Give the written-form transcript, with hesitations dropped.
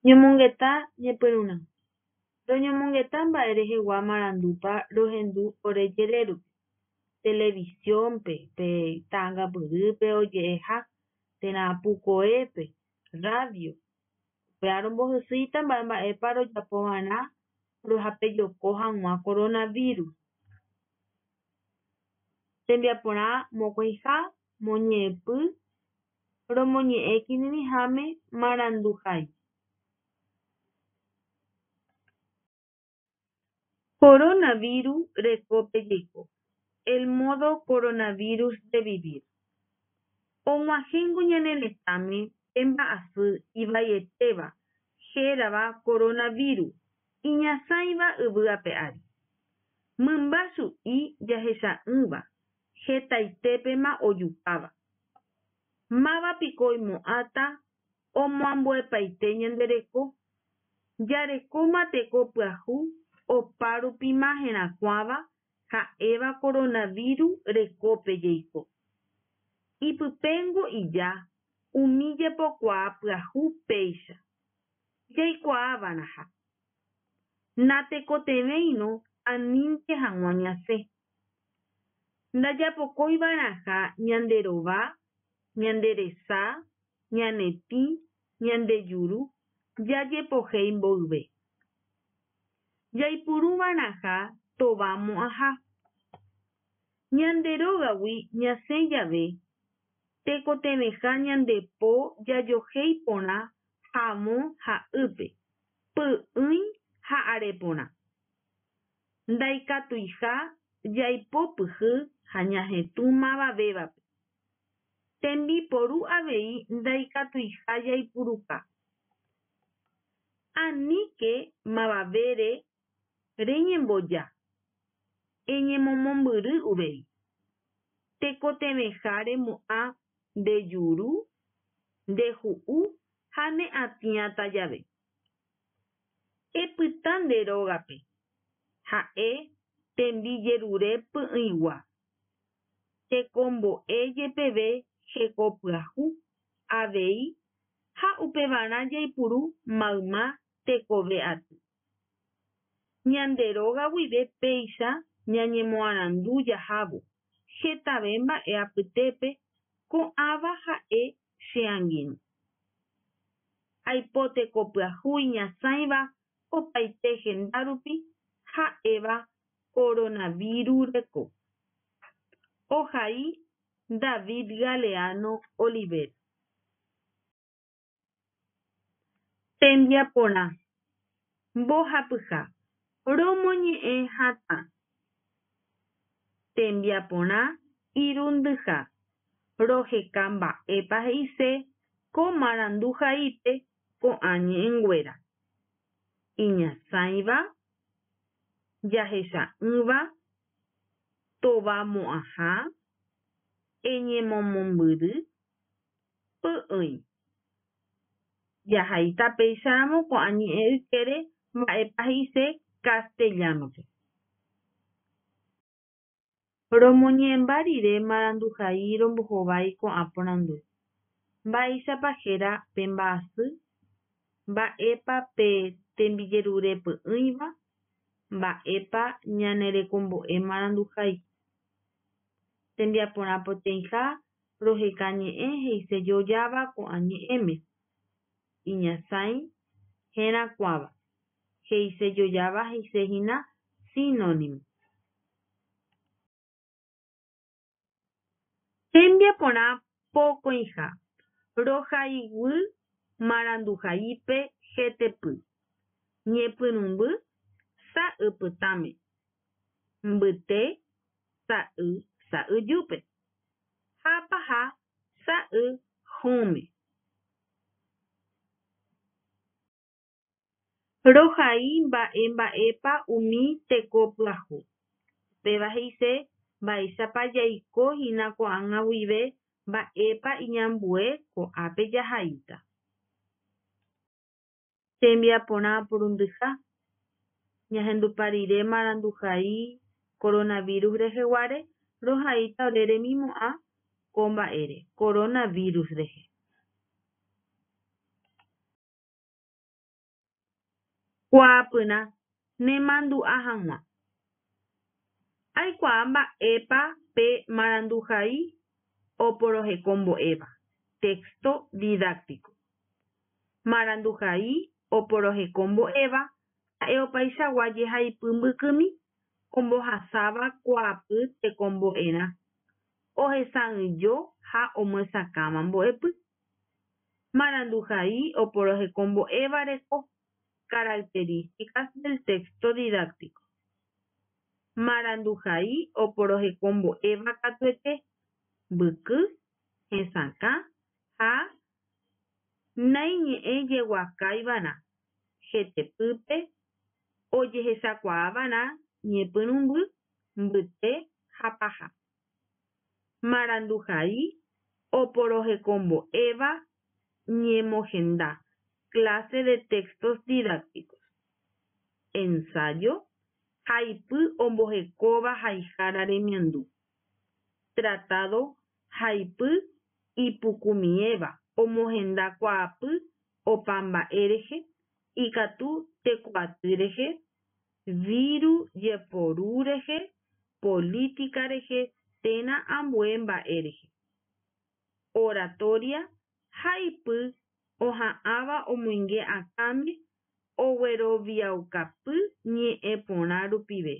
Ñomongeta ñepyrũrã. Roñomongeta mba'e rehegua marandúpa rohendu ore jere rupi, televisión-pe, pe ta'angapyrýpe oje'eha térã pukoépe, radio. Upéva rombohysýita mba'emba'épa rojapova'erã rohapejoko hag̃ua coronavirus. Tembiaporã mokõiha moñe'ẽpy romoñe'ẽ kirirĩháme maranduhai. Koronavíru rekópe jeiko. El modo coronavirus de vivir. Og̃uahẽngo ñane retãme pe mba'asy ivaietéva hérava koronavíru iñasãiva yvy ape ári. Mymba chu'i jahecha'ỹva hetaitépema ojukáva. Mávapiko oimo'ãta omoambuepaite ñande reko. Jarekóma teko pyahu opárupima herakuãva ha'éva koronavíru rekópe jeiko. Ipypéngo ija umi jepokuaa pyahu péicha. Jaikuaava'erãha. Natekotevẽirõ anínte hag̃ua ñasẽ. Ndajapokoiva'erãha ñande rova, ñande resa, ñane tĩ, ñande juru jajepohéi mboyve. Jaipuruva'erãha tova mo'ãha. Ñande rógagui ñasẽ jave tekotevẽha ñande po jajohéi porã havõ ha ýpe, py'ỹi ha are porã. Ndaikatuiha jaipopyhy ha ñahetũ mavavévape. Tembiporu avei ndaikatuiha jaipuruka. Aníke mavavére reñemboja, eñemomombyry uvei. Tekotevẽha remo'ã nde juru, nde hu'u ha ne atĩata jave. Epyta nde rógape ha'e tembijerure py'ỹigua. Tekombo'e jepeve hekopyahu avei ha upevarã jaipuru mayma tekove aty. Ñande róga guive péicha ñañemoarandu jahávo hetave mba'e apytépe ko'ãva ha'e che angirũ. Aipo teko pyahu iñasãiva opaite henda rupi ha'éva koronavíru reko. Ohai David Galeano Olivera. Tembiaporã. Mbohapyha. Romoñe'ẽ hatã. Tembiaporã irundyha. Roheka mba'épa he'ise ko maranduhaípe ko'ã ñe'ẽnguéra. Iñasãiva, jahecha'ỹva, tovamo'ãha, eñemomombyry, py'ỹi. Jahaíta péicharamo ko'ã ñe'ẽ ykére mba'épa he'ise castellano-pe. Romoñe'ẽmba rire maranduhai rombohovái ko'ã porandu. Mba'éichapa héra pe mba'asy. Mba'épa pe tembijerure py'ỹiva. Mba'épa ñanerekombo'e maranduhai. Tembiaporã peteĩha roheka ñe'ẽ he'isejojáva ko'ã ñe'ẽme. Iñasãi, herakuãva. He'isejojáva he'isehína sinónimo. Tembiaporã pokõiha. Rohaiguy maranduhaípe hetepy. Ñepyrũmby sa'y pytãme. Mbyte sa'y sa'yjúpe. Ha paha sa'y hũme. Rohai mba'emba'épa umi teko pyahu. Upéva he'ise mba'éichapa jaikohína ko'ág̃a guive mba'épa iñambue ko'ápe jahaíta. Tembiaporã porundyha. Ñahendupa rire maranduhai coronavirus reheguáre rohaíta ore remimo'ã ko mba'ére coronavirus rehe. Kuaapyrã nemandu'a hag̃ua. Aikuaa mba'épa pe maranduhai oporohekombo'éva, texto didáctico. Maranduhai oporohekombo'éva ha'e opaichagua jehaipy mbykymi ombohasáva kuaapy tekombo'erã, ohesa'ỹijo ha omyesakãva mbo'epy. Maranduhai oporohekombo'éva reko, Características del texto didáctico. Maranduhai oporohekombo'éva katuete, mbyky, hesakã ha naiñe'ẽjeguakaiva'erã, hetepýpe ojehechakuaava'erã ñepyrũmby, mbyte ha paha. Maranduhai oporohekombo'éva ñemohenda, Clase de textos didácticos. Ensayo, haipy ombohekóva haihára remiandu. Tratado, haipy ipukumiéva omohenda kuaapy opa mba'e rehe, ikatu tekoaty rehe, viru jeporu rehe, política rehe térã ambue mba'e rehe. Oratoria, haipy oha'ãva omoinge akãme ogueroviaukapy ñe'ẽ porã rupive.